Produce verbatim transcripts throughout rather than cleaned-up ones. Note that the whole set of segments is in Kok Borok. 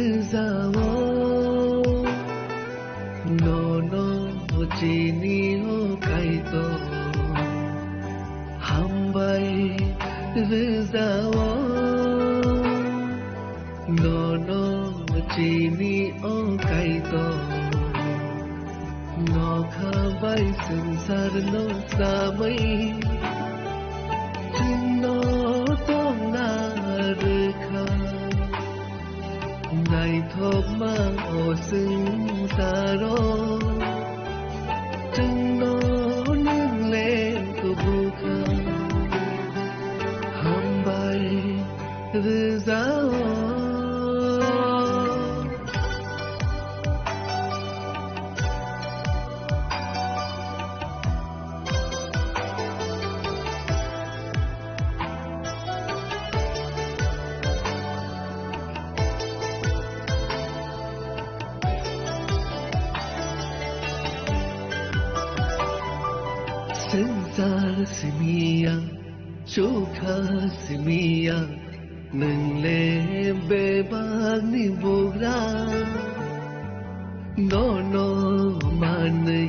Rijao, nono chini o Kaitor, hambai rijao, nono chini o Kaitor. Nokha bai swngcharno snamwi chwngno tongna rwkha. Naithokma o swngcharo chwngno nwng le kubukha. Hambai rwjao. Swngchar simiya, chukha simiya, nwng le bebakni bugra. Nono manwi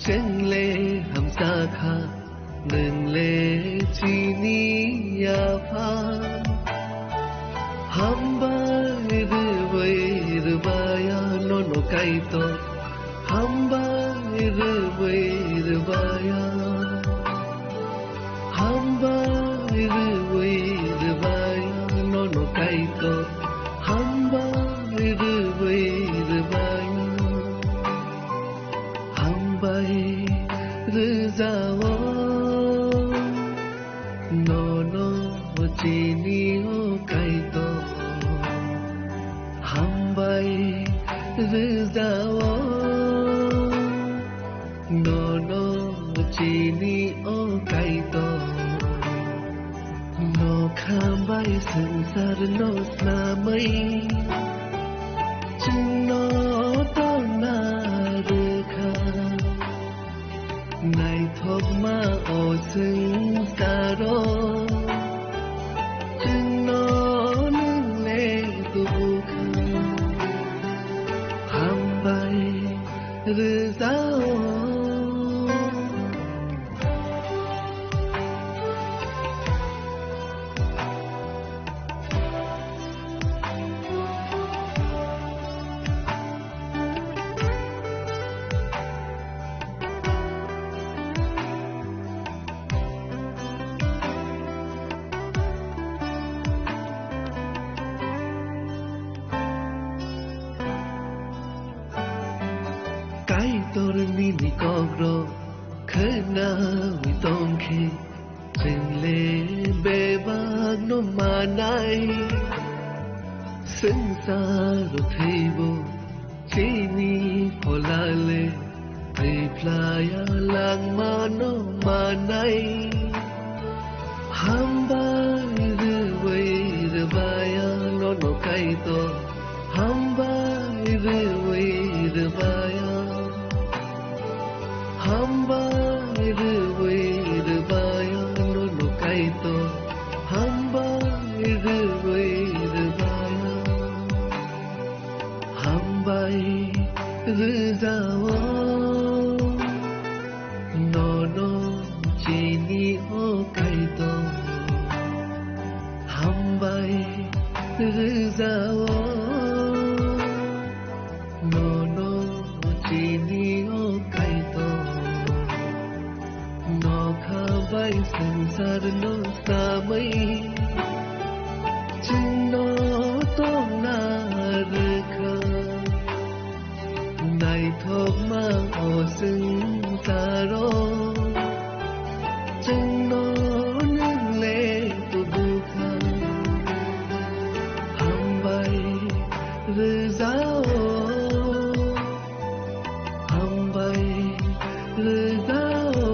chwng le hamsa kha, nwng le chini apha. Hambai rwbai rwbaya nono Kaitor, hambai rwbai rwbaya. Hambai rwbai rwbaya nono Kaitor, hambai rwbai rwbaya. Hambai rwjao, nono chini o Kaitor. Hambai rwjao, nono chini o Kaitor. Nokha bai swngcharno snamwi chwngno tongna rwkha. Naithokma o swngcharo chwngno nwng le kubukha. Hambai rwjao. Kaitor nini kokrok khwnawi tongkhe, chwng le bebakno manai. Swngcharo thwibo chini pholale, thwiphlaya langmano manai. Hambai rwbai rwbaya nono Kaitor, hambai rwbai rwbaya. Hambai rwbai rwbaya nono Kaitor, hambai rwbai rwbaya. Hambai rwjao, nono chini o Kaitor. Hambai rwjao, nono chini o Kaitor. Nokha bai swngcharno snamwi chwngno tongna rwkha. Naithokma o swngcharo chwngno nwng le tubukha. Hambai rwjao. Hambai rwjao.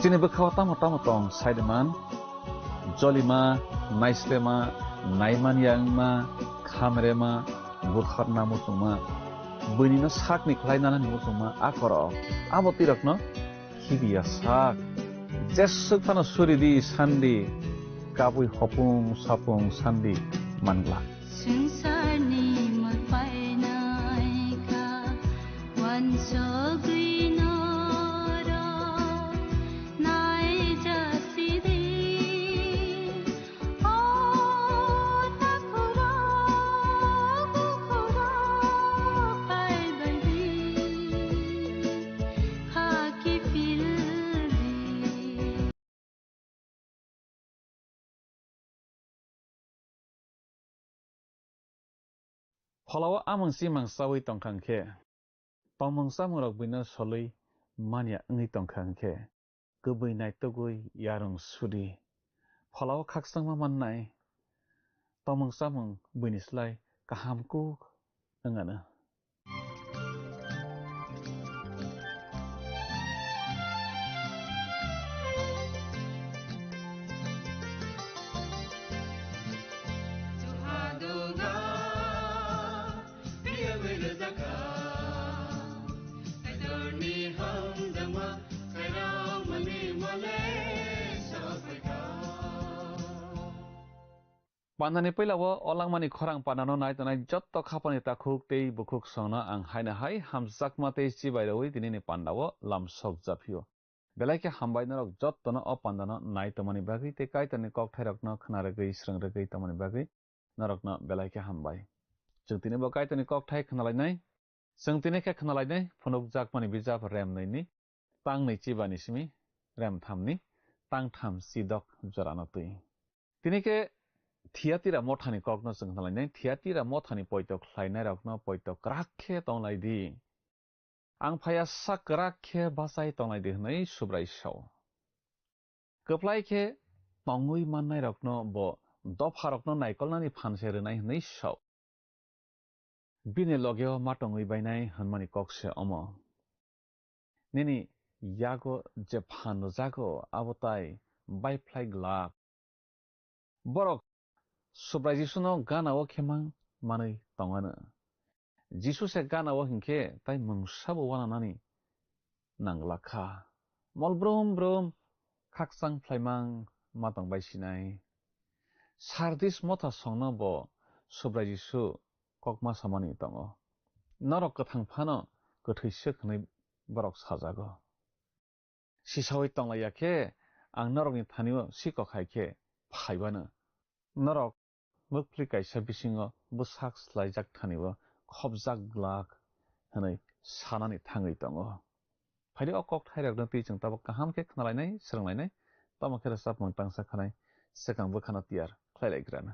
Chini bwkhao tamo tamo tong saiman, jolima, naislema, naimanya wngma, khamrema, buthorna muchungma, buinino sakni khlai nanani muchungma a korok. Abo twi rokno khibiya sak. Jeswk phano suri di sandi, kabui hopung sapung sandi manglak. Swngcharni mwlpainai kha, uansugwi norok naijasidi. O takhurok, bukhurok phaibaidi, kha kiphildi. Pholao amung chimang chaui tongkha hwnkhe, tongmung chamungrok buino solwi manya wngwi tongkha hwnkhe, kwbwi naitugwi yarwng sudi. Pholao khakchangma mannai, tongmung chamung buini slai kaham kuk wng anw. Pandani puila o, o langmani khorang pandano nai tongnai jotto khapani takhuk tei bukhuk songno ang haino hai hamjakma tei chibai rwi tinini pandao lam sok japhio. Belai khe hambai norok jottono o pandano nai tongmani bagwi tei Kaitorni kokthairokno khna rwgwi, srwng rwgwi tongmani bagwi norokno belai khe hambai. Chwng tini bo Kaitorni kokthai khna lainai. Chwng tini khe khna lainai phunukjakmani bijap Rem nwi ni tang nwi chiba ni simi Rem tham ni tang tham chidok jorano twi. Tini khe Thiatira mothani kokno chwng khna lainai. Thiatira mothani poito khlainairokno poito kwrak khe tong lai di. Ang phaiya sak kwrak khe bachai tong lai di hwnwi Subrai sao. Kwplai khe tongwi mannairokno bo dopharokno naikolnani phan se rwnai hwnwi sao. Bini logeo ma tongwi bainai hwnmani kok se omo. Nini yago je phan rwjago, abo tai baiphlai glak. Borok Subrai Jisuno gana-o khe mang manwi tong anw. Jisu se gana-o hinkhe tai mungsabo uananani nang glak kha. Mol brum brum khakchang phlaimang ma tong bai sinai. Sardis motha songno bo Subrai Jisu kokma samani tongo. Norok kwthang phano kwthwi swk hwnwi borok sajago. Sisaui tong lai ya khe ang norokni thani-o sikok hai khe phaibano. Norok mwkpli kaisa bisingo bwsak slaijak thani-o khopjak glak hwnwi sanani thangwi tongo. Phaidi o kokthairokno twi chwng tabuk kaham khe khna lainai, srwng lainai, tamo khe rwchapmung tangsa khanai swkang bwkhano tiyar khlai lai grana.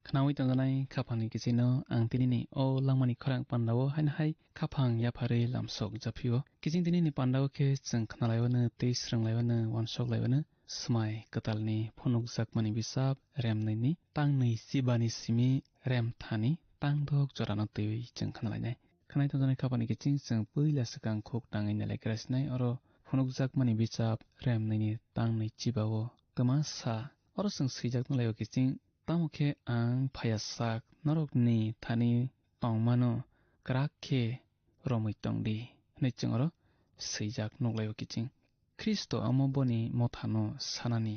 Khnaui tongjanai khaphangni kichino ang tinini o langmani khorang pandao haino hai khaphang yapharwi lamsok japhio. Kiching tinini pandao khe chwng khnalaiwano tei srwnglaiwano uansoklaiwano swmai kwtalni phunukjakmani bisap remnwini tangnwi chibani simi remthani tangdok jorano twiwi chwng khnalainai. Khnai tongjanai khaphani kiching chwng puila swkang khuk tangwi nalaikrasinai oro phunukjakmani bisap remnwini tangnwi chibao twma sa. Oro chwng swijak nalaio kiching, tamo khe ang phaiya sak norokni thani tongmano kwrak khe romwi tongdi, hwnwi chwng oro swijak nuklaio kiching. Khristo amo boni mothano sanani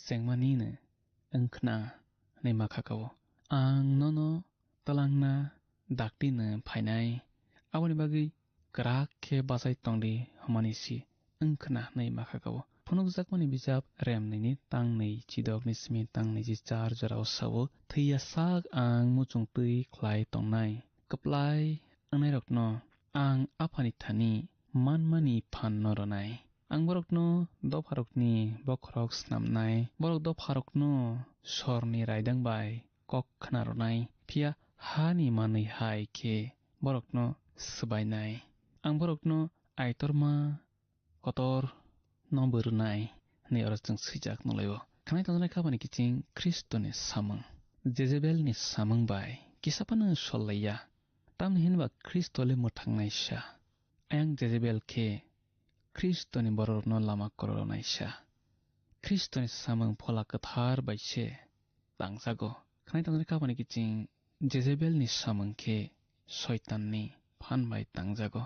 chengmanino wngkhna hwnwi ma kha kao. Ang nono twlangna dakti no phainai. Aboni bagwi kwrak khe bachai tongdi hwnmani si wngkhwna hwnwi ma kha kao. Phunukjakmani bijap remnwini tangnwi chidokni simi tangnwi ji char jorao sao, thwiya sak ang muchung twi khlai tongnai. Kwplai wngnairokno ang Aphani thani manmani phanno rwnai. Ang borokno dopharokni bokhorok snamnai, borok dopharokno sorni raidang bai kok khna rwnai, phiya hani manwi hai khe borokno swbainai. Ang borokno aitorma kotor no bo rwnai, hwnwi oro chwng swijak nukhlaio. Khanai tongjaknai khabani kiching Khristoni samung. Jezebelni samung bai kisa phano sol laiya, tamni hinba Khristo le mwthangnaisa. Ayang Jezebel khe Khristoni bororokno lama kororonaisa. Khristoni samung Phola Kwthar bai se tangjago. Khnai tongjaknai khabani kiching Jezebelni samung khe Soitanni phan bai tangjago.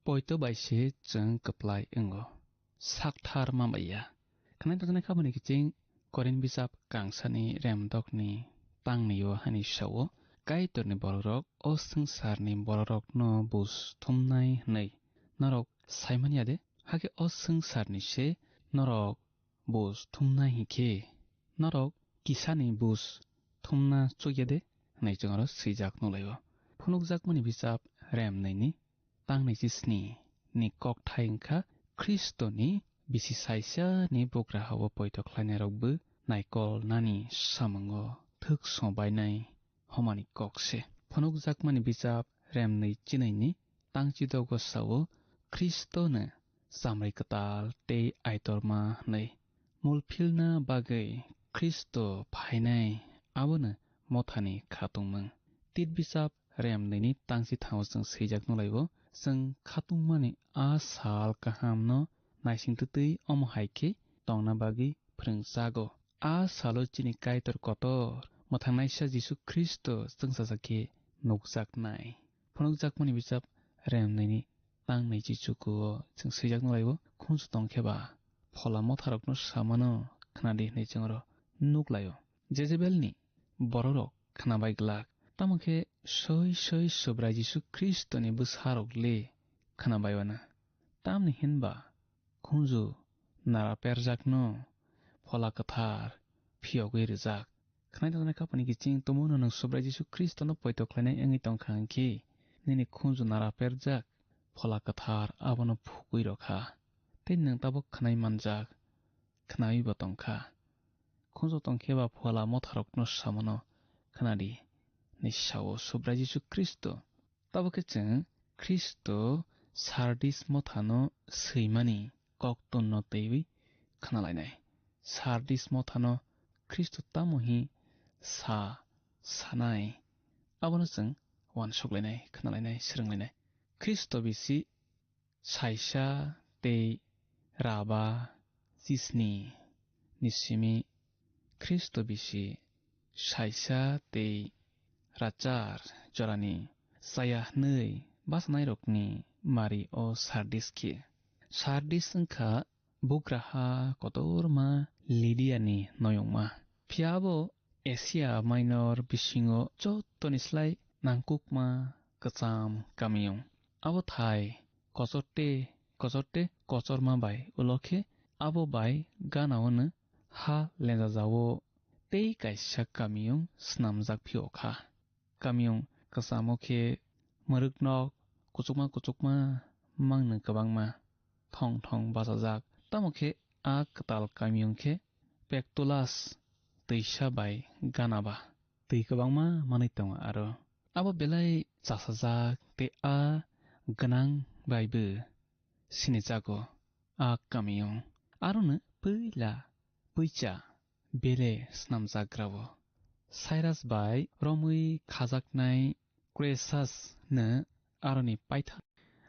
Poito bai se chwng kwplai wngo. Sakthar ma bai ya. Khnai tongjaknai khabani kiching Korin bijap kangsani remdokni tangnio hani sao, Kaitorni bororok o swngcharni bororokno bus thumnai hwnwi norok saimanya de? Hakhe o swngcharni se norok bus thumnai hinkhe norok kisani bus thumna chukya de? Hwnwi chwng oro swijak nukhlaio. Phunukjakmani bijap remnwini tangnwi chisni ni kokthai wngkha Khristoni bisi saisa ni bugra hao poito khlainairokbo naikol nani samungo thwk song bainai hwnmani kok se. Phunukjakmani bijap remnwi chinwi ni tangchidogo sao Khristono chamri kwtal tei aitorma hwnwi. Mulphilna bagwi Khristo phainai, abono mothani khatungmung. Tit bijap remnwini tangchi thango chwng swijak nukhlaio, chwng khatungmani a sal kahamno naisingtwtwi omo hai khe tongna bagwi phrwngchago. A salo chini Kaitor kotor mwthangnaisa Jisu Khristo chwngsacha khe nukjaknai. Phunukjakmani bijap remnwini tangnwi chichukuo chwng swijak nukhlaio, khunju tongkhe ba phola motharokno samano khnadi hwnwi chwng oro nuklaio. Jezebelni bororok khnabai glak, tamo khe soi soi Subrai Jisu Khristoni bwsarok le khnabai wana. Tamni hinba khunju nara perjakno Phola Kwthar phiyogwi rwjak. Khnai tongjaknai khabani kiching tumungno nwng Subrai Jisu Khristono poito khlainai wngwi tongkha hinkhe, nini khunju nara perjak Phola Kwthar abono phukwi rwkha. Tei nwng tabuk khnai manjak, khnawibo tongkha. Khunju tongkhe ba phola motharokno samano khnadi, hwnwi sao Subrai Jisu Khristo. Tabuk khe chwng Khristo Sardis mothano swimani koktunno twiwi khnalainai. Sardis mothano Khristo tamo hi sa sanai, abono chwng uansuklainai, khnalainai, swrwnglainai. Khristo bisi saisa tei raba chisni ni simi Khristo bisi saisa tei rachar jorani chaya hwnwi bachanairokni mari o Sardis khe. Sardis wngkha bugraha kotorma Lidiani noyongma. Phiya abo Asia Minor bisingo jottoni slai nangkukma kwcham kamiyung. Abo thai kochorte, kochorte kochorma bai ulo khe abo bai gana-o no ha lenjajao tei kaisa kamiyung snamjak phio kha. Kamiyung kwchamo khe mwrwknok kuchukma kuchukma mangno kwbangma thong thong bachajak. Tamo khe a kwtal kamiyung khe Pektulas twisa bai gana ba. twi kwbangma manwi tongo aro. Abo belai chasajak tei a gwnang baibo sinijago a kamiyung. Arono puila puicha bele snamjagrao. Cyrus bai romwi khajaknai Croesus no aroni paitha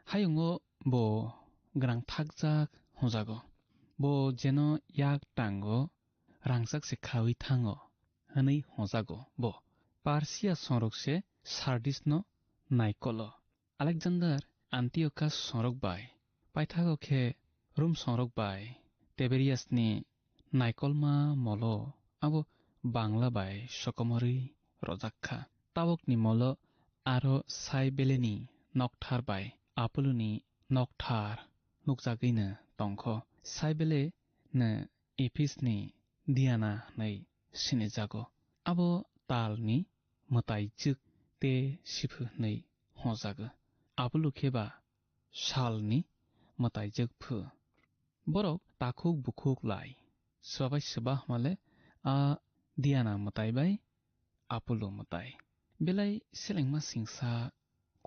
hayungo bo gwnang thakjak hwnjago. Bo jeno yak tango rangchak se khawi thango hwnwi hwnjago bo. Persia songrok se Sardis no naikolo. Alexander Antiochus songrok bai paithago khe Rom songrok bai Tiberius ni naikolma molo abo Bangla bai sokomorwi rojak kha. Tabokni molo aro Saibeleni nokthar bai Apoloni nokthar nukjagwino tongkho. Saibele no Ephes ni Diana hwnwi sinijago. Abo talni mwtaijwk tei siphu hwnwi hwnjago. Apollo khe ba salni mwtaijwk phu. Borok takhuk bukhuk lai. Swba bai swba hwnmale a Diana mwtai bai Apollo mwtai. Belai selengma singsa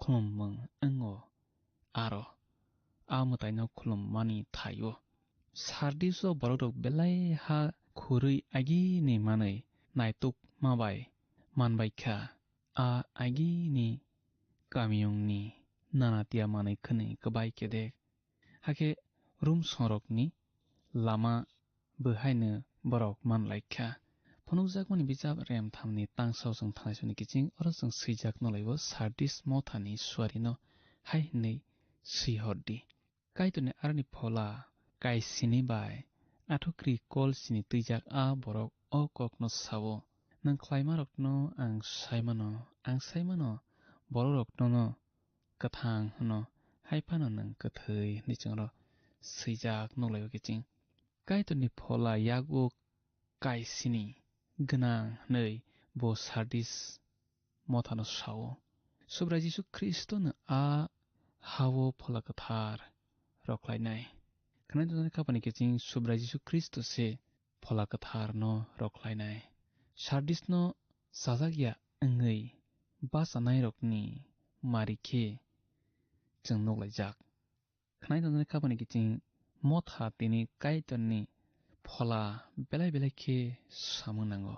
khulumung wngo aro a mwtaino khulummani thaio. Sardiso borokrok belai ha khurwi agini manwi naitukma bai manbaikha. A agini kamiyungni nanatia manwi khwnwi kwbai kedek. Hakhe Rom songrokni lama bwhaino borok manlaikha. Phunukjakmani bijap rem thamni tangsa o chwng thanai soni kiching oro chwng swijak nolaibo Sardis mothani suarino hai hwnwi swihordi. Kaitorni aroni phola kaisini bai athukri kol sini twijak a borok o kokno sao, nwng khlaimarokno ang saimano, ang saimano, borokrokno no kwthang hwno, hai phano nwng kwthwi hwnwi chwngno swijak nukhlaio kiching. Kaitorni phola yago kaisini gwnang hwnwi bo Sardis mothano sao. Subrai Jisu Khristono a hao phola kwthar rokhlainai. Khwnai tongjaknai khapani kiching Subrai Jisu Khristo se phola kwtharno rokhlainai. Sardisno sajak ya wngwi bachanairokni mari khe chwng nuklaijak. Khwnai tongjaknai khapani kiching motha tini Kaitorni phola belai belai khe samung nango.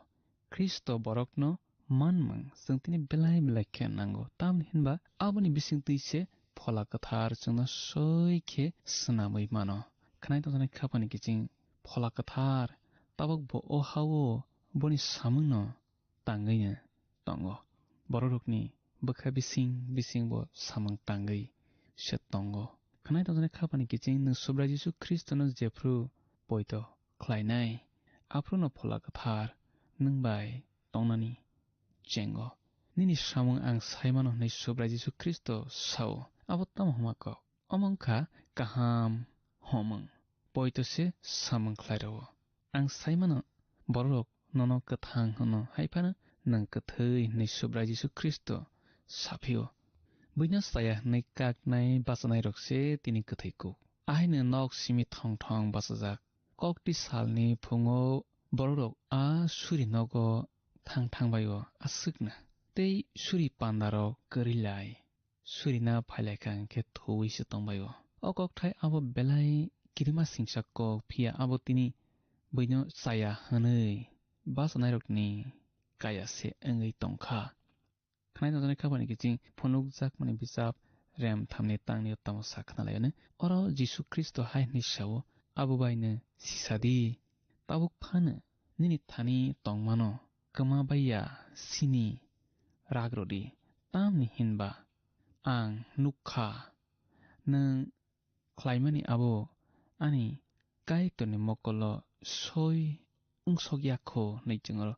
Khristo borokno manmung chwng tini belai belai khe nango. Tamni hinba aboni bisingtwi se phola kwthar chwngno soi khe swnamwi mano. Khwnai tongjaknai khapani kiching phola kwthar tabuk bo o hao boni samungno tangwi no tongo. Bororokni bwkha bising bising bo samung tangwi se tongo. Khwnai tongjaknai khapani kiching nwng Subrai Jisu Khristono jephru poito khlainai, aphruno phola kwthar nwng bai tongnani chengo. Nini samung ang saimano hwnwi Subrai Jisu Khristo sao. Abo tamo hwnma kok? Omo wngkha kaham homung. Poito se samung khlai rwo. Ang saimano bororok nono kwthang hwno, hai phano nwng kwthwi hwnwi Subrai Jisu Khristo saphio. Buino chaya hwnwi kaknai bachanairok se tini kwthwi kuk. Ahaino nok simi thong thong bachajak. Kokti salni phungo bororok a suri nogo thang thang bai-o aswkna. Tei suri pandarok kwrwi lai. Surina phailaikha hwnkhe thuwi se tongbai-o. O kokthai abo belai kirima singsa kok, phiya abo tini buino chaya hwnwi bachanairokni kaya se wngwi tongkha. Khwnai tongjaknai khapani kiching phunukjakmani bijap rem thamni tangni tamo sa khna lai-o. Oro Jisu Khristo hai hwnwi sao, Abo baino sisa di, tabuk phano nini thani tongmano kwma bai ya sini rak rw di, tamni hinba ang nuk kha, nwng khlaimani abo ani Kaitorni mokolo soi wngsok ya kho hwnwi chwngno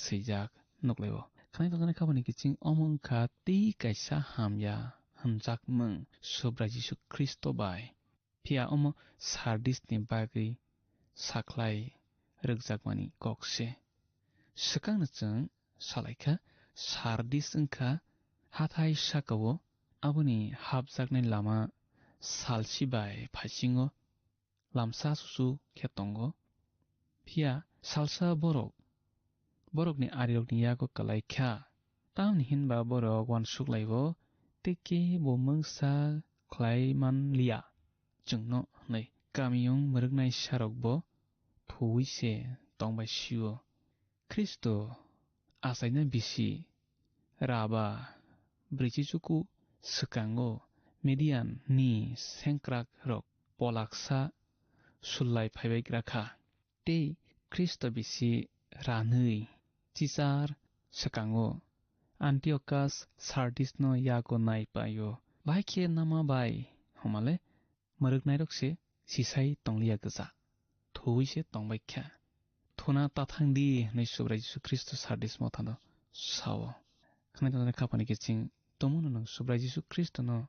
swijak nuk lai-o. Khwnai tongjaknai khapani kiching omo wng kha tei kaisa hamya hwnjakmung Subrai Jisu Khristo bai. Phiya omo Sardisni bagwi sakhlai rwkjakmani kok se. Swkangno chwng salaikha, Sardis wngkha hathai saka-o aboni hapjaknai lama salsi bai phaisingo lamsa susu khe tongo. Phiya salsa borok borokni arirokni yago kwlai kha. Tamni hinba borok uansuk lai-o, tei kebo mungsa khlai man liya chwngno hwnwi. Kamiyung mwrwknaisarokbo thuwi se tong bai sio. Khristo achaina bisi raba brichichuku swkango Midian ni sengkrakrok polaksa sullai phaibai gra kha. Tei Khristo bisi ranwi chichar swkango Antiochus Sardisno yago nai pai-o. Bahai khe nama bai hwnmale mwrwknairok se sisai tong liya gwja, thuwi se tong bai kha. Thuna ta thang di hwnwi Subrai Jisu Khristo Sardis mothano sao. Khwnai tongjaknai khapani kiching, tongmungno nwng Subrai Jisu Khristono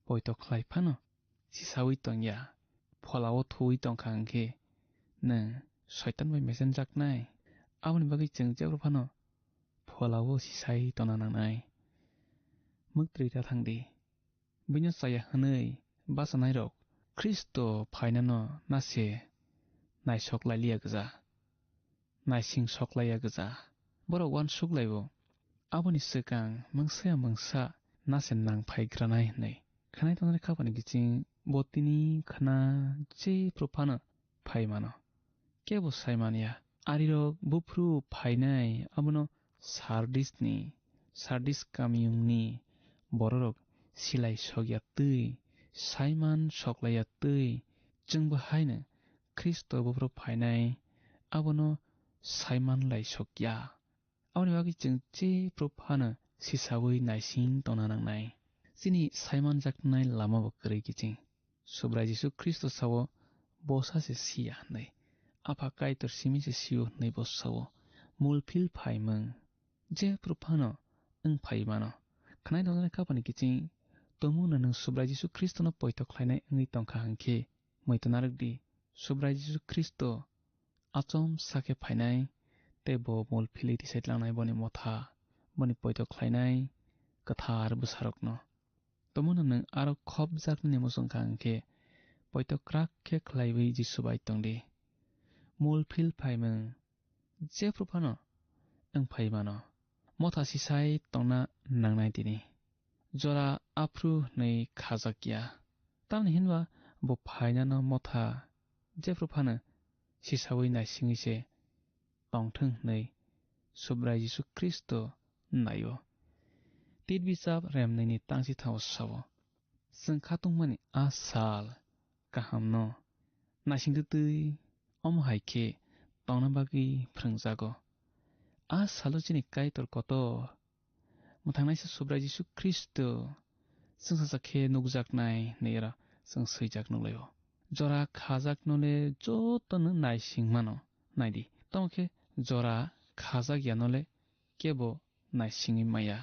poito khlai phano sisaui tong ya, pholao thuwi tong kha hwn khe nwng Soitan bai mesenjaknai. Aboni bagwi chwng jebra phano pholao sisai tongna nangnai. Mwktwi ta thang di. Buino chaya hwnwi bachanairok Khristo phainano nase naisok lai liya gwja, naising sok lai ya gwja. Borok uansuk lai-o, aboni swkang mungsa ya mungsa nase nang phai granai hwnwi. Khwnai tongjaknai khapani kiching bo tini khna jephru phano phai mano. Kebo sai man ya. Arirok buphru phainai abono Sardisni, Sardis kamiyungni bororok silai sok ya twi, sai man sok lai ya twi, chwngbo haino Khristo buphru phainai abono sai man lai sok ya. Aboni bagwi chwng jephru phano sisaui naising tongna nangnai. Chini sai manjaknai lama bo kwrwi kiching. Subrai Jisu Khristo sao, "Bosa se si ya," hwnwi. Apha Kaitor simi se sio hwnwi bo sao. Mul phil phaimung jephru phano wng phai mano. Khwnai tongjaknai khapani kiching tongmungno nwng Subrai Jisu Khristono poito khlainai wngwi tong kha hwn khe, muitu narwk di. Subrai Jisu Khristo achom sakhe phainai, tei bo mul philwi tisai tlangnai boni motha, boni poito khlainai kwthar bwsarokno. Tongmungno nwng aro khopjaknani muchung kha hwn khe, poito kwrak khe khlaiwi Jisu bai tong di. Mul phil phaimung jephru phano wng phai mano. Motha sisai tongna nangnai tini. Jora aphru hwnwi khajak ya. Tamni hinba bo phainano motha jephru phano sisaui naisingwi se tongthwng hwnwi Subrai Jisu Khristo nai-o. Tit bichap remnwini tangsi thao sao, chwng khatungmani a sal kahamno naisingtwi twi omo hai khe tongna bagwi phrwngjago. A salo chini Kaitor kotor mwthangnaisa Subrai Jisu Khristo chwngsacha khe nukjaknai hwnwi oro chwng swijak nukli-o. Jora khajaknole jotono naising mano, nai di. Tamo khe jora khajak yanole kebo naisingwi maya.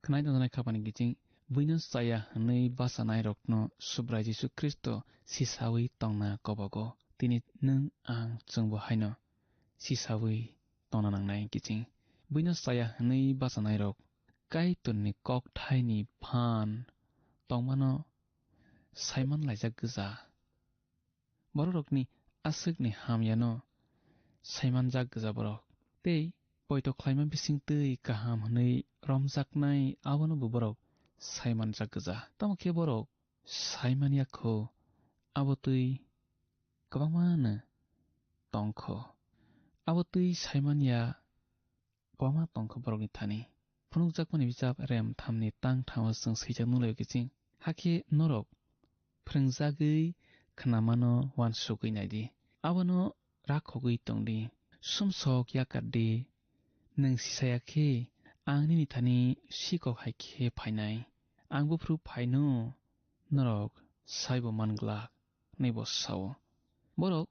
Khwnai tongjaknai khapani kiching, buino chaya hwnwi bachanairokno Subrai Jisu Khristo sisaui tongna kobogo. Tini nwng ang chwngbo haino sisaui tongna nangnai kiching. Buino chaya hwnwi bachanairok Kaitorni kokthaini phan tongmano saiman laijak gwja. Bororokni aswkni hamyano saimanjak gwja borok. Tei poito khlaima bising twi kaham hwnwi romjaknai abono bo borok saimanjak gwja. Tamo khe borok saimanya kho abo twi kwbangmano tong kho. Abo twi saimanya kwbangma tong kho borokni thani. Phunukjakmani bichap rem thamni tang thamo chwng swijak nukli-o kiching. Hakhe norok phrwngjagwi khnamano uansugwi nai di. Abono rakhogwi tong di. Sumsok yakar di. Nwng sisaya khe ang nini thani sikok hai khe phainai. Ang buphuru phaino norok saibo man glak, hwnwi bo sao. Borok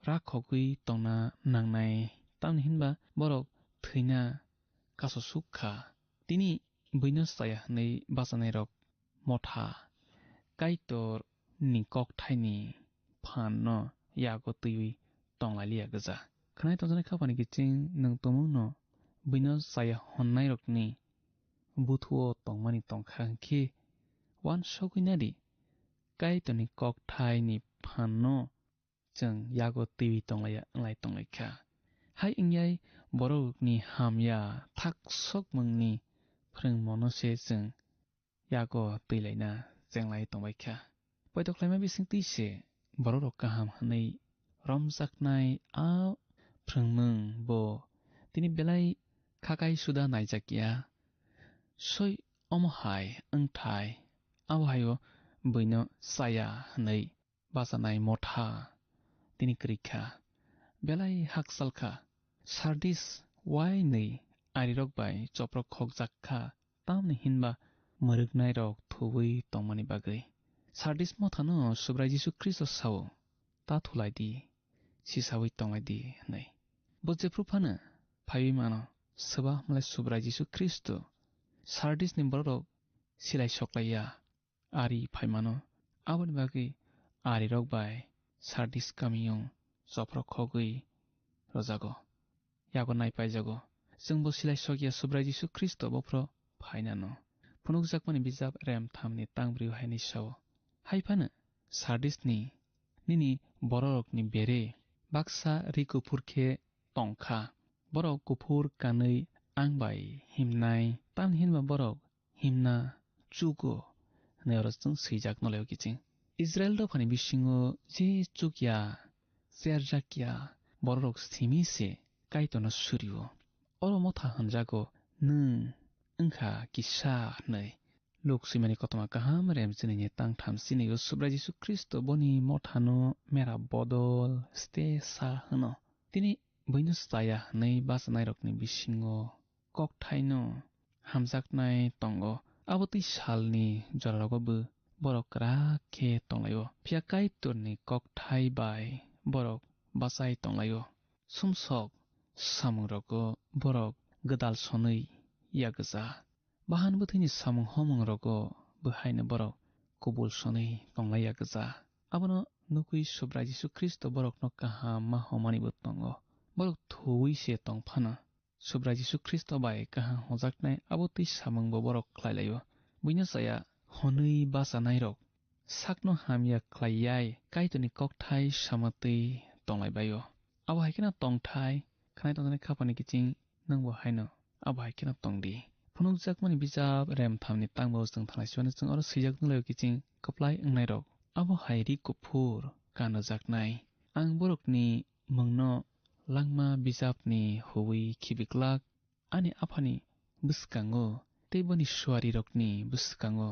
rakhogwi tongna nangnai, tamni hinba borok thwina kasosuk kha. Tini buino chaya hwnwi bachanairok motha Kaitorni kokthaini phanno yago twiwi tong lai liya gwja. Khwnai tongjaknai khapani kiching nwng tumungno buino chaya hwnnairokni buthuo tongmani tong kha hwn khe, uansugwi nai di, Kaitorni kokthaini phanno chwng yago twiwi tong lai ya, wng lai tong lai kha. Hai wng yai borokni hamya thaksokmungni phrwngmano se chwng yago twilaina chenglai tongbaikha. Poito khlaima bisingtwi se bororok kaham hwnwi romjaknai a phrwngmung bo tini belai khakai suda naijakya. Soi omo hai wngthai, abo haio buino chaya hwnwi bachanai motha tini kwrwi kha, belai hakchal kha. Sardis wainwi arirok bai choprok khokjak kha, tamni hinba mwrwknairok thuwi tongmani bagwi. Sardis mothano Subrai Jisu Khristo sao, "Ta thulai di, sisaui tonglai di," hwnwi. Bo jephru phano phaiwi mano, swba hwnmale Subrai Jisu Khristo Sardisni bororok silai soklaiya. Ari phaimano. Aboni bagwi arirok bai Sardis kamiyung choprok khogwi rwjago. Yago nai paijago. Chwngbo silai sokya Subrai Jisu Khristo bophro phainano. Phunukjakmani bijap rem thamni tang brwi hai ni sao. Hai phano Sardisni nini bororokni bere baksa ri kuphur khe tong kha. Borok kuphur kanwi ang bai himnai, tamni hinba borok himna chugo, hwnwi oro chwng swijak nolaio kiching. Israil dophani bisingo je chukya, cherjakya bororok simi se Kaitorno surio. Oro motha hwnjago, "Nwng wngkha kisa," hwnwi. Luk swimani kothoma kaham rem chinini tang tham chinio Subrai Jisu Khristo boni mothano mera bodol ste sa hwno. Tini buino chaya hwnwi bachanairokni bisingo kokthaino hamjaknai tongo. Abo twi salni jorarogo bo borok kwrak khe tonglaio. Phiya Kaitorni kokthai bai borok bachai tonglaio. Sumsok samungrogo borok gwdal sonwi yakgwja. Bahan bwthwini samung homungrogo bwhaino borok kubul sonwi tonglaiya gwja. Abono nukwi Subrai Jisu Khristo borokno kaham ma homanibo tongo. Borok thuwi se tong phano Subrai Jisu Khristo bai kaham hojaknai abo twi samungbo borok khlai laio. Buino chaya hwnwi bachanairok sakno hamya khlai yai Kaitorni kokthai sama twi tonglai baio. Abo hai kheno tongthai khnai tongjaknai khapani kiching nwngbo haino abo hai kheno tongdi. Phunukjakmani bijap rem thamni tangbo chwng thanglai sibani chwng oro swijak nulaio kiching kwplai wngnairok. Abo hai ri kuphur kanjaknai. Ang borokni mungno langma bijapni huwi khibiklak. Ani aphani bwskango tei boni suarirokni bwskango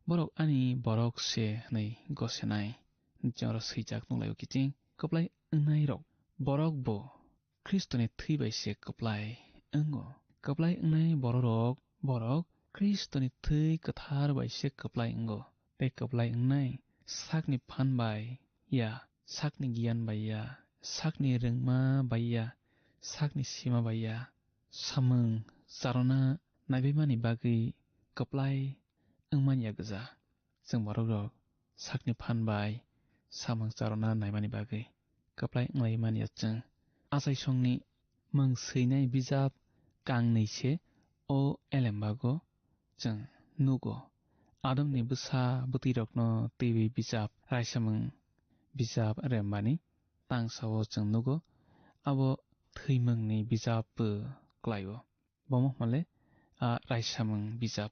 borok ani borok se hwnwi gosenai. Chwng oro swijak nukhlaio kiching kwplai wngnairok borok bo Khristoni thwi bai se kwplai wngo. Kwplai wngnai bororok, borok Khristoni thwi kwthar bai se kwplai wngo. Tei kwplai wngnai sakni phan bai ya, sakni giyan bai ya, sakni rwngma bai ya, sakni sima bai ya. Samung charwna naibaimani bagwi kwplai wngman ya gwja. Chwng borok rok sakni phan bai samung charwna naimani bagwi kwplai wnglaimani ya chwng. Achaisongni mung swinai bijap kangnwi se o elembago chwng nugo. Adomni bwsa bwtwirokno twiwi bijap raisamung bijap rembani tangsao chwng nugo. Abo thwimungni bijap bo kwlaio. Bomo hwnmale, a, raisamung bijap.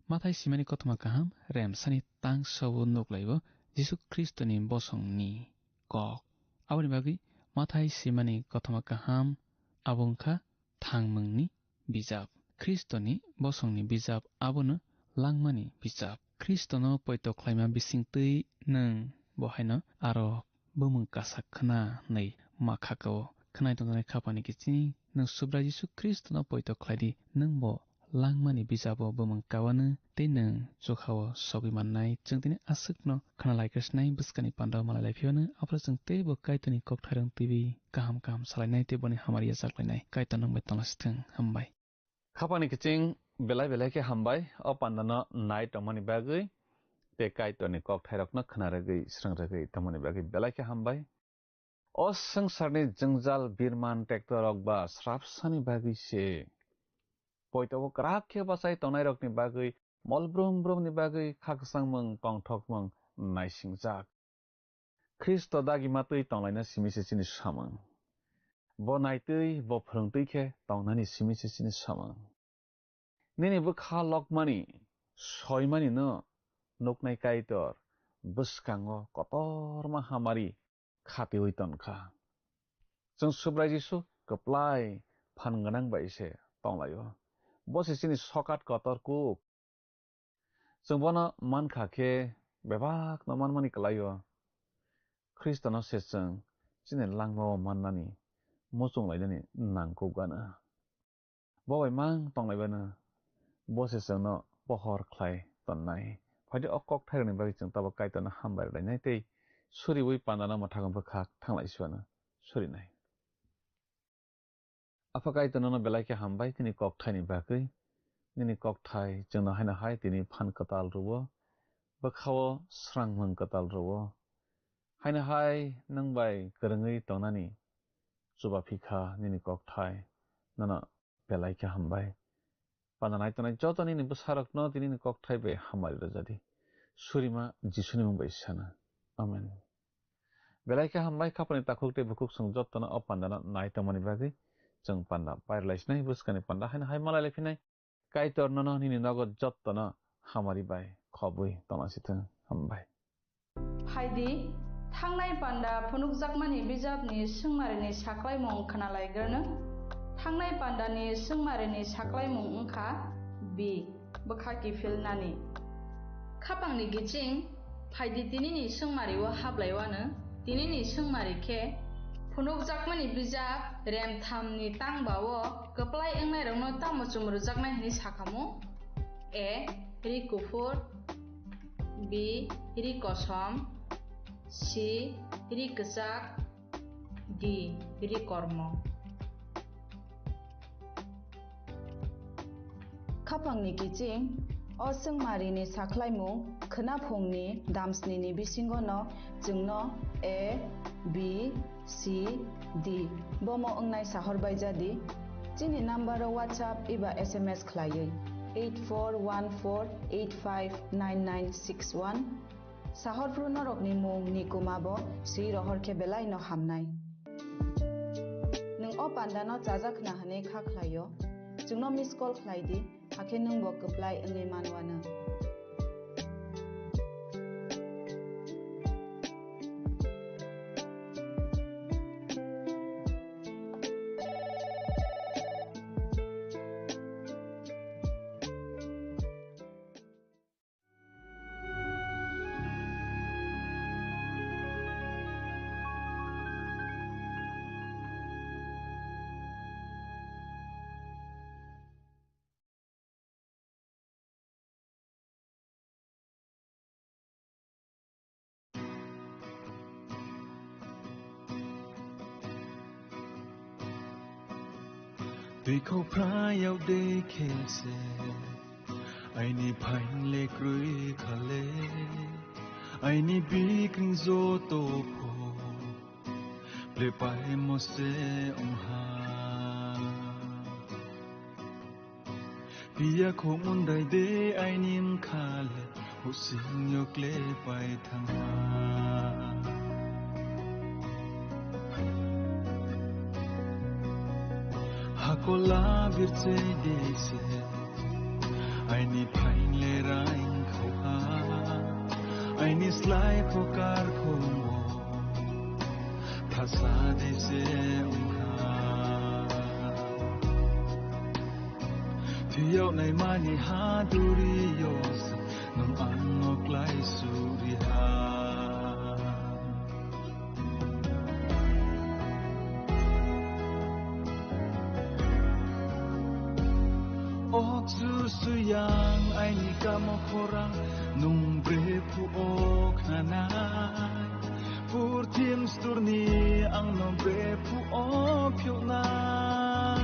Mathai simani kothoma kaham remsani tangsao nuklaio Jisu Khristoni bosongni kok. Aboni bagwi Mathai simani kothoma kaham abo wngkha thangmungni bijap. Khristoni bosongni bijap abono langmani bijap. Khristono poito khlaima bisingtwi nwng bo haino aro bumung kasak khna hwnwi ma khakao. Khwnai tongjaknai khapani kiching nwng Subrai Jisu Khristono poito khlai di, nwng bo langmani bijabo bumung kawano tei nwng chukhao sogwi mannai. Chwng tini aswkno khna lai khe sinai bwskani pandao malai lai phiyano, aphuru chwng teibo Kaitorni kokthairok twiwi kaham kaham salainai tei boni hamari yachaklainai. Kaitor nwng bai tonglasithwng. Hambai. Khapani kiching belai belai khe hambai, o pandano nai tongmani bagwi tei Kaitorni kokthairokno khna rwgwi, srwng rwgwi tongmani bagwi belai khe hambai. O swngcharni jwngjal birman tektorok ba srapsani bagwi se poitobo kwrak khe bachai tongnairokni bagwi mol brum brumni bagwi khakchangmung tongthokmung naisingjak. Khristo dagima twi tonglaina simi se chini samung. Bo naitwi, bo phrwngtwi khe tongnani simi se chini samung. Nini bwkha lokmani, soimani no nuknai Kaitor bwskango kotorma hamari khatiwi tonkha. Chwng Subrai Jisu kwplai phan gwnang bai se tonglaio. Bo se chini sokat kotor kuk. Chwng bono mankha khe bebakno manmani kwlaio. Khristono se chwng chini langmao mannani muchung lainani nangkuk gana. Bo bai mang tonglaibano bo se chwngno pohor khlai tonnai. Phaidi o kokthairokni bagwi chwng tabuk Kaitorno hambai rwlainai tei suriui pandano mwthangwi bwkhak thanglai siwano surinai. Apha Kaitor nono belai khe hambai tini kokthaini bagwi. Nini kokthai chwngno haino hai tini phan kwtal rwo, bwkhao srangmung kwtal rwo. Haino hai nwng bai kwrwngwi tongnani chuba phikha nini kokthai, nono belai khe hambai. Panda nai tongnai joto nini bwsarokno tini ni kokthai bai hamari rwjadi. Surima Jisuni mung bai sana. Amen. Belai khe hambai khapani takhuk tei bukhuk chwng jotono o pandano nai tongmani bagwi chwng panda pairwlaisinai bwskani panda haino hai malailai phinai. Kaitor nono nini nogo jotono hamari bai khobwi tongna sithwng. Hambai. Phaidi, thangnai panda phunukjakmani bijapni swngmarini saklaimung khnalaigrwno. Thangnai pandani swngmarini saklaimung wngkha B, bwkha kiphilnani. Khapangni kiching, phaidi tinini swngmario hablaiwano. Tinini swngmari khe, phunukjakmani bijap remthamni tangbao kwplai wngnairokno tamo chumrujaknai hwnwi sakhamu? A, ri kuphur, B, ri kosom, C, ri kwchak, D, ri kormo. Khapangni kiching, o swngmarini saklaimung khwnaphungni damsnini bisingono chwngno A, B, C, D bomo wngnai sahor baijadi. Chini number o WhatsApp eba S M S khlaiwi eight four one four eight five nine nine six one. Sahor phru norokni mung ni kuma bo swi rohor khe belai no hamnai. Nwng o panda no chajak khna hwnwi kha khlaio, chwngno miss call khlai di, hakhe nwng bo kwplai wngwi manwano. Twi khopra yau de khe se, aini phaingle krwi khale, aini bikring joto pho, le pai mo se ongha. Piya khomon dai de aini mkhale, husing yokle pai thangma. Hakola birche de se, aini phaingle raing khoha, aini slai khokar khomo, thasa de se ongha. Thiyok naimani ha duri yos, nung ang no klai suri ha. Ok susuyang aini kamo khorang, nung brephu ok nanai. Purthim sturni ang no brephu ok phioknai.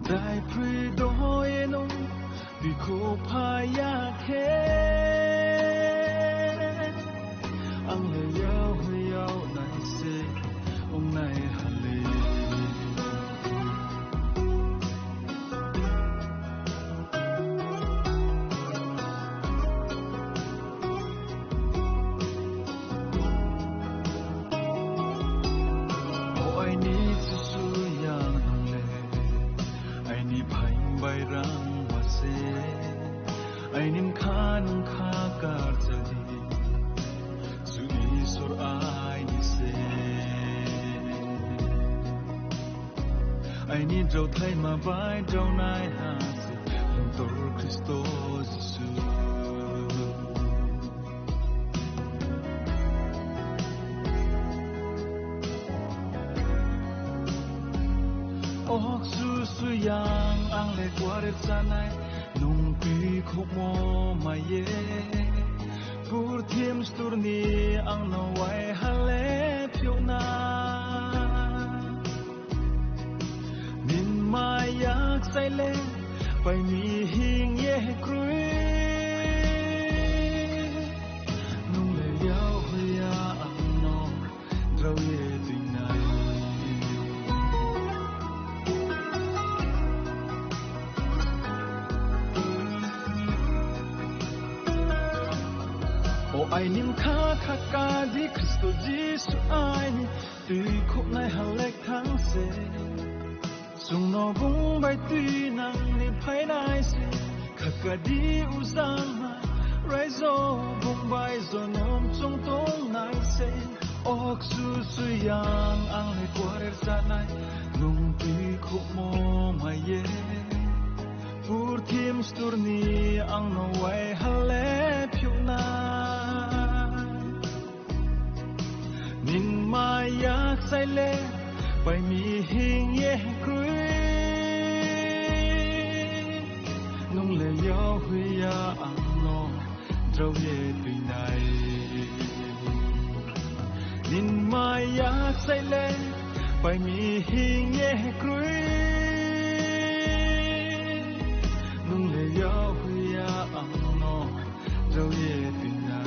Dai phrwi dohoyeno bikho phaya khe, ang le yau yau nai se ong nai hale. Aini drao thaima bai draonai ha se, Lungtor Khristo Jisu. O Jisu yang ang le kuarer chanai, nung twi khokmo maiye. Purthim sturni ang no wai hale phiuna. Nin mayak saile, pai mi hing ye krui. Nung le yau huya ang no, drao ye tinai. O aini kha kha ka di Khristo Jisu aini, twi khoknai halek thang se. Chwngno bung bai twi nangni phainai se, khakadi ujangma raijo bung bai jonom chwng tongnai se. O Jisu yang ang le kuarer chanai, nung twi khokmo maiye. Purthim sturni ang no wai hale phiuna. Nin mayak saile, pai mi hing ye krui. Nung le yau huya ang no, drao ye tinai. Nin mayak saile, pai mi hing ye krui. Nung le yau huya ang no, drao ye tinai.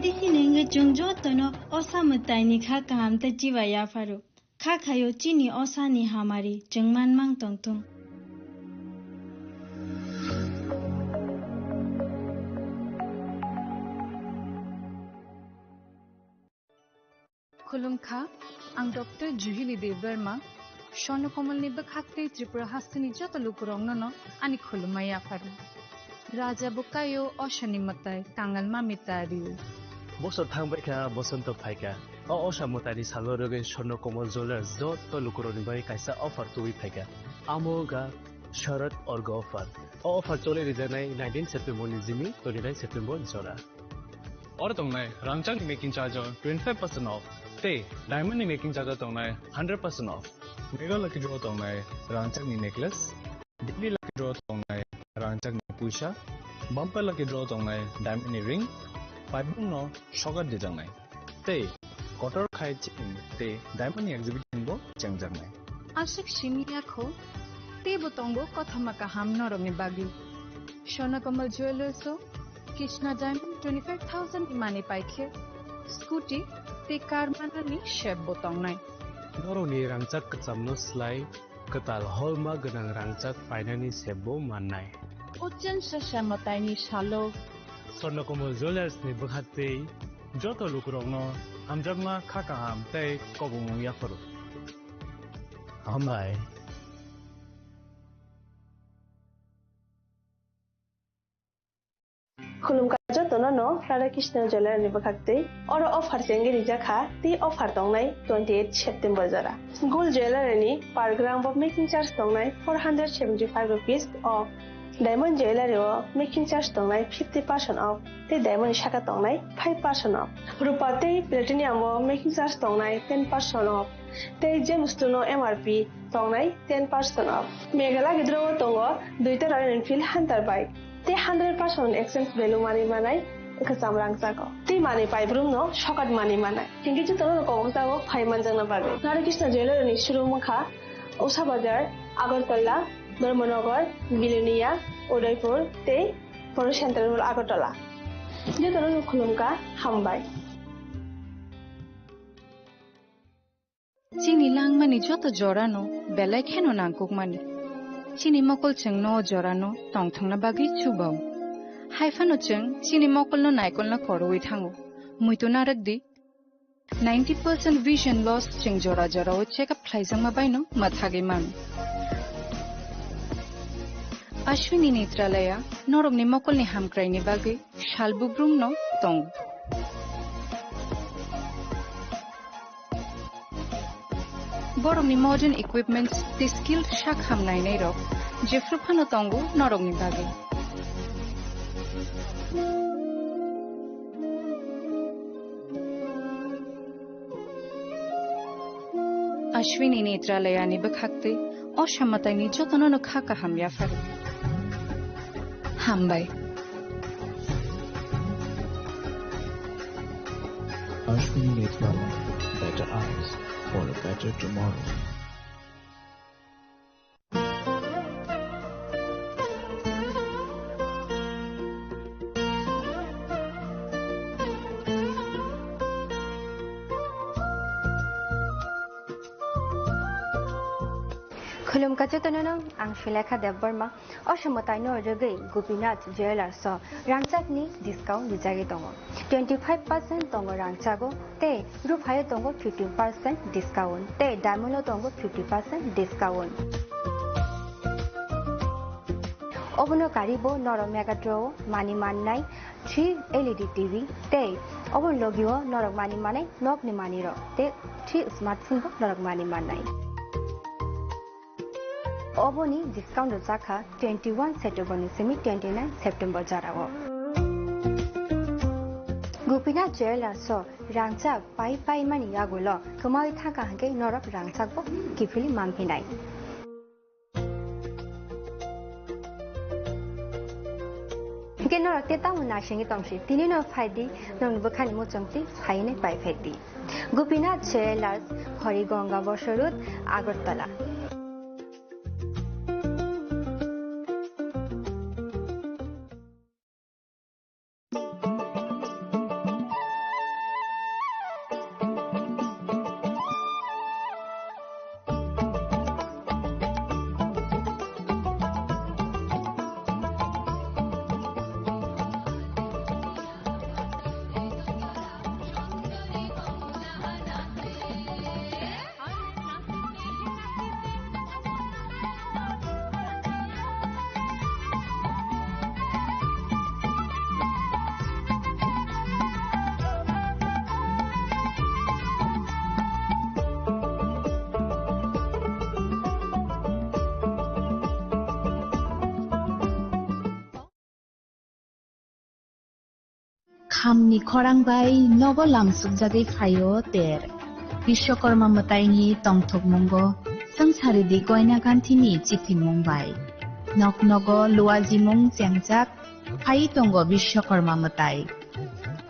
Tini hwnkhe chwng jotono osa mwtaini kha kaham tei chiba yapharo. Kha khaio chini osani hamari chwng manmang tongthung. Khulumkha, ang Doctor Juhili Debbarma, Swarno Komolni bwkhak tei Tripura hasteni joto lukurokno no ani khulumma yapharo. Raja bwkaio osani mwtai, kangal mami ta rio. Bosor thangbai kha, bosonto phaikha. O osa mwtaini salo rwgwi Swarno Komol Jewellers joto lukurokni bagwi kaisa offer tubui phaikha. Amo wngkha Sharad Orgo offer. O offer choli rijaknai nineteen September ni jimi twenty nine September jora. Oro tongnai rangchakni making charge o twenty five percent off, tei diamond ni making charge o tongnai hundred percent off. Mega lucky draw tongnai rangchakni necklace, daily lucky draw tongnai rangchakni puisa, bumper lucky draw tongnai diamond ni ring, paibung no sokat dijaknai. Tei kotor khai chain tei diamond ni exhibition bo chengjaknai. Aswk simi ya kho, teibo tongo kothoma kaham norokni bagwi. Swarno Komol Jewellers o Krishna Diamond twenty five thousand ni manwi paikhe, scooty tei car manani sep bo tongnai. Norokni rangchak kwchamno slai kwtal holma gwnang rangchak painani sep bo mannai. O chwngsa mwtaini salo Swarno Komol Jewellers ni bwkhak tei joto lukurokno hamjakma kha kaham tei kobongmung yapharo. Hambai. Khulumkha jotono no Radha Krishna Jewellers ni bwkhak tei oro offer chengwi rijak kha tei offer tongnai twenty eight September jora. Gold Jewellers ni per gram bo making charge tongnai four hundred seventy five rupees off. Diamond Jewellers o making charge tongnai fifty percent off tei diamond ni saka tongnai five percent off. Rupa tei platinum o making charge tongnai ten percent off tei Gemstone o M R P tongnai ten percent off. Mega lucky draw o tongo duita Royal Enfield Hunter bike. Tei hundred percent exchange value manwi manai kwcham rangchago. Tei manwi paibrumno sokat manwi manai. Hinkhe jotono kobokjago phai manjakna bagwi. Radha Krishna Jewellers ni showroom wngkha Usha Bazar, Agartala, Dharmanagar, Bilonia, Udaipur tei Poro Central Mall Agartala. Jotono khulumkha, hambai. Chini langmani joto jorano belai kheno nangkukmani. Chini mokol chwngno o jorano tongthokna bagwi chubao. Haiphano chwng chini mokolno naikolna korwi thango. Muitu narwk di, ninety percent vision loss chwng jora jorao check up khlaijakma baino mwthagwi mano. Ashwini Netralaya norokni mokolni hamkraini bagwi sal bubrumno tongo. Borokni modern equipments tei skilled sak ham nainairok jephru phano tongo norokni bagwi. Ashwini Netralayani bwkhaktwi o samataini jotono no kha kaham yapharo. Hambai. Ashwini Netralaya, better eyes for a better tomorrow. Khulumkha jotono no, ang Sulekha Debbarma. O samataino rwgwi Gopinath Jewellers o rangchakni discount rijagwi tongo. Twenty five percent tongo rangchago tei ruphaio tongo fifteen percent discount tei diamond o tongo fifty percent discount. Obono karibo norok Mega Draw o manwi mannai three L E D T V tei obo logio norok manwi manai nokni manwirok tei three smartphone bo norok manwi mannai. Oboni discount rwjakha twenty one September ni simi twenty nine September jorao. Gopinath Jewellers o rangchak pai pai mani yagulo kwmawi thangkha hwnkhe norok rangchakbo kiphilwi manphinai. Hwnkhe norok tei tamo naisingwi tongsi, tini no phaidi, nokni bwkhani muchungtwi phainai paiphai di. Gopinath Jewellers, Horigonga Bosor Road, Agartala. Hamni khorang bai nogo lamsukjagwi phaio ter. Bishwakarma mwtaini tongthokmungo swngcharidi goina ganthini chiphimung bai. Nok nogo luajimung chengjak phai tongo Bishwakarma mwtai.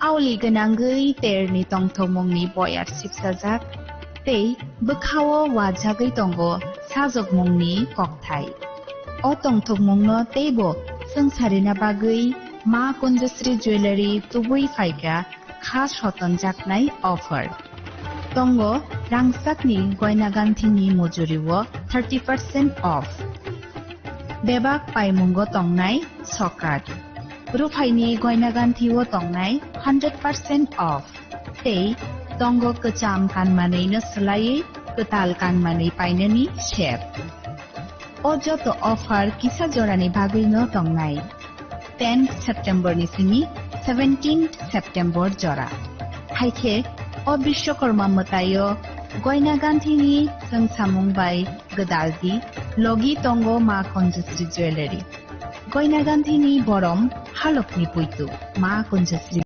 Aoli gwnangwi terni tongthokmungni boyar sipsajak tei bwkhao wajagwi tongo sajokmungni kokthai. O tongthokmungno teibo swngcharina bagwi Ma Kunjasri Jewellery tubui phaikha kha sotonjaknai offer. Tongo rangchakni goina ganthini mujurio thirty percent off. Bebak paimungo tongnai sokat. Ruphaini goina ganthio tongnai hundred percent off. Tei tongo kwcham kanmanwino swlaiwi kwtal kanmanwi painani sep. O joto offer kisa jorani bagwino tongnai. Tenth September ni simi seventeenth September jora. Haikhe o Bishwakarma mwtaio goina ganthini chwngsamung bai gwdaldi logi tongo Ma Kunjasri Jewellery. Goina ganthini borom halokni puitu Ma Kunjasri.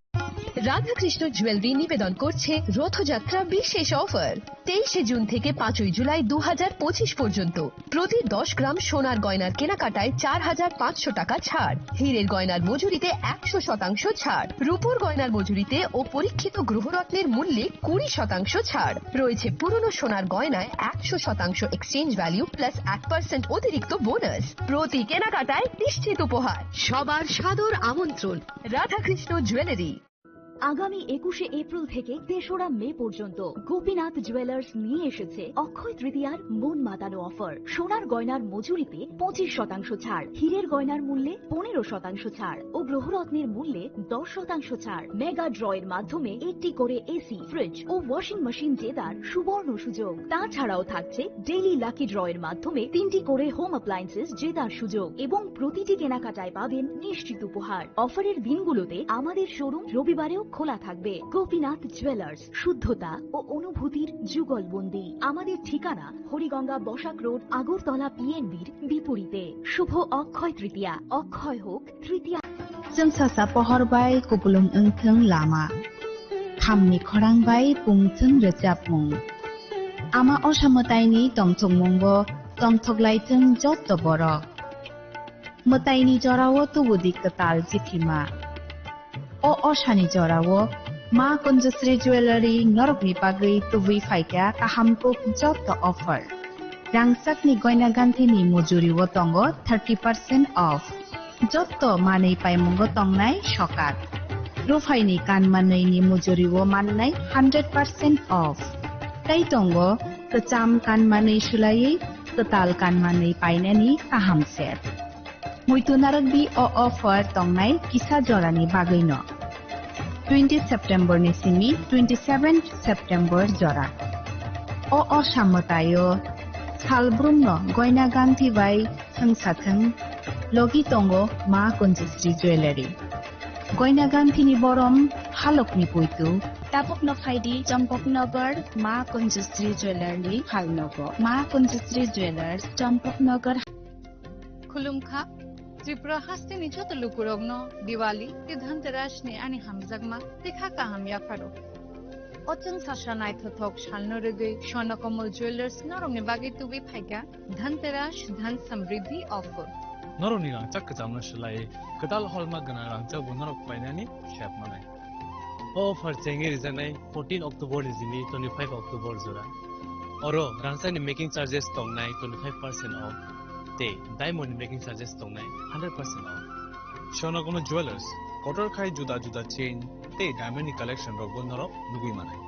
Radhakrishna jewellery নিবেদন করছে রথযাত্রা বিশেষ অফার। তেইশে জুন থেকে পাঁচই জুলাই দু হাজার পঁচিশ পর্যন্ত প্রতি দশ গ্রাম সোনার গয়নার কেনাকাটায় চার হাজার পাঁচশো টাকা ছাড়, হীরের গয়নার মজুরিতে একশো শতাংশ ছাড়, রূপোর গয়নার মজুরিতে ও পরীক্ষিত গ্রহরত্নের মূল্যে কুড়ি শতাংশ ছাড় রয়েছে। পুরনো সোনার গয়নায় একশো শতাংশ এক্সচেঞ্জ ভ্যালু প্লাস এক পার্সেন্ট অতিরিক্ত বোনাস। প্রতি কেনাকাটায় নিশ্চিত উপহার। সবার সাদর আমন্ত্রণ। রাধাকৃষ্ণ জুয়েলারি। আগামী একুশে এপ্রিল থেকে তেসরা মে পর্যন্ত গোপীনাথ জুয়েলার্স নিয়ে এসেছে অক্ষয় তৃতীয়ার মন মাতানো অফার। সোনার গয়নার মজুরিতে পঁচিশ শতাংশ ছাড়, হীরের গয়নার মূল্যে পনেরো শতাংশ ছাড় ও গ্রহরত্নের মূল্যে দশ শতাংশ ছাড়। মেগা ড্র এর মাধ্যমে একটি করে এসি, ফ্রিজ ও ওয়াশিং মেশিন জেতার সুবর্ণ সুযোগ। তাছাড়াও থাকছে ডেইলি লাকি ড্র এর মাধ্যমে তিনটি করে হোম অ্যাপ্লায়েন্সেস জেতার সুযোগ এবং প্রতিটি কেনাকাটায় পাবেন নিশ্চিত উপহার। অফারের দিনগুলোতে আমাদের শোরুম রবিবারেও খোলা থাকবে। গোপীনাথ জুয়েলার্স, শুদ্ধতা ও অনুভূতির যুগলবন্দি। আমাদের ঠিকানা হরিগঙ্গা বসাক রোড, আগরতলা পিএনবির বিপরীতে। শুভ অক্ষয় তৃতীয়া, অক্ষয় হোক তৃতীয়া। Chwng sasa pohor bai kupulung wngthwng lama. Khamni khorang bai pungthwng rwchapmung. Ama osa mwtaini tongthokmungo tongthoklai chwng jotto borok. Mwtaini jorao tubudi kwtal chithima. O osani jorao Ma Kunjasri Jewellery norokni bagwi tubui phaikha kaham kuk jotto offer. Rangchakni goina ganthini mujurio tongo thirty percent off. Jotto manwi paimungo tongnai sokat. Ruphaini kanmanwini mujurio mannai hundred percent off. Tei tongo kwcham kanmanwi swlaiwi kwtal kanmanwi painani kaham set. Muitu narwkdi o offer tongnai kisa jorani bagwino. Twenty September ni simi twenty seven September jora. O osa mwtaio salbrumno goina ganthi bai thwngsathwng logi tongo Ma Kunjasri Jewellery. Goina ganthini borom halokni puitu. Tabukno phaidi Champaknagar Ma Kunjasri Jewellery ni phalnogo. Ma Kunjasri Jewellers, Champaknagar. Khulumkha, Tripura hasteni joto lukurokno Diwali tei Dhanteras ni ani hamjakma tei kha kaham yapharo. O chwng sasa naithothok salno rwgwi Swarnakomal Jewellers norokni bagwi tubui phaikha Dhanteras Dhan Samriddhi offer. Norokni rangchak kwchamno swlaiwi kwtal holma gwnang rangchakbo norok painani sep manai. O offer chengwi rijaknai fourteen October ni simi twenty five October jora. Oro rangchakni making charges tongnai twenty five percent off tei diamond ni making charges tongnai hundred percent off. Swarnakomal Jewellers, kotor khai juda juda chain tei diamond ni collection rokbo norok nugwi manai.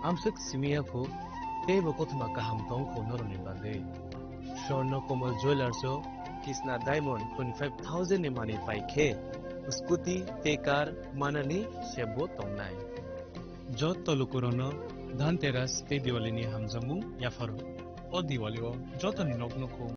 Amswk simi ya phu, teibo kothoma kaham tong kho norokni bagwi. Swarnakomal Jewellers o Kisna Diamond twenty five thousand ni manwi pai khe scooty tei car manani sebo tongnai. Jotto lukurokno Dhanteras tei Diwali ni hamjakmung yapharo. O Diwali o jotoni nok nukhung